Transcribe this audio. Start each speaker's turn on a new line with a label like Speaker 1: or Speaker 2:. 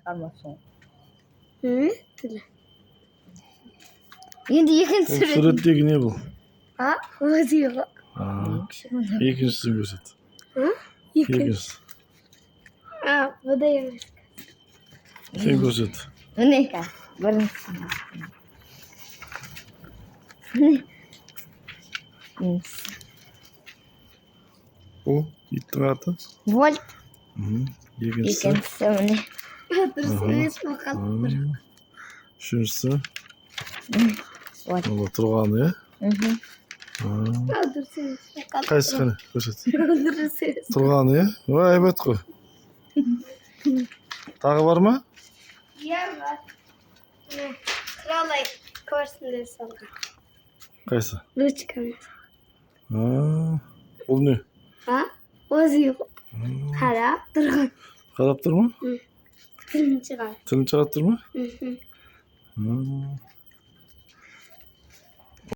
Speaker 1: Шығармапсың.
Speaker 2: Тілі.
Speaker 1: Енді екінші
Speaker 3: Бұл
Speaker 1: сурет.
Speaker 3: суреттегі не бұл?
Speaker 2: А, өзі ғой.
Speaker 3: А, екіншісін көрсет.
Speaker 2: Екі.
Speaker 3: Екіншісі.
Speaker 2: А, бұл да емес.
Speaker 3: Сен көрсет.
Speaker 1: Міне қазір. Біріншісін. Міне. Біріншісі.
Speaker 3: Бұл иттің аты.
Speaker 1: Вольт.
Speaker 3: Екіншісі.
Speaker 1: Екіншісі міне.
Speaker 2: Дұрыс емес бұл қалып тұр.
Speaker 3: Үшіншісі.
Speaker 1: Вот.
Speaker 3: Ол тұрғаны, иә?
Speaker 1: Мхм.
Speaker 3: А,
Speaker 2: А, дұрыс емес бұл қалып
Speaker 3: қайсысы,
Speaker 2: тұр.
Speaker 3: қане, көрсет.
Speaker 2: Дұрыс емес.
Speaker 3: Тұрғаны, иә? Ой, әйбат қой. Тағы бар ма?
Speaker 2: Иә, бар. Міне, құралай көрсін деп салған.
Speaker 3: Қайсы?
Speaker 2: Ручкамен.
Speaker 3: А, бұл не?
Speaker 2: А, өзі ғой. Қарап тұрған.
Speaker 3: Қарап тұр ма?
Speaker 2: Тілін шығарып.
Speaker 3: Тілін шығарып тұр ма?
Speaker 2: Мхм.
Speaker 3: А.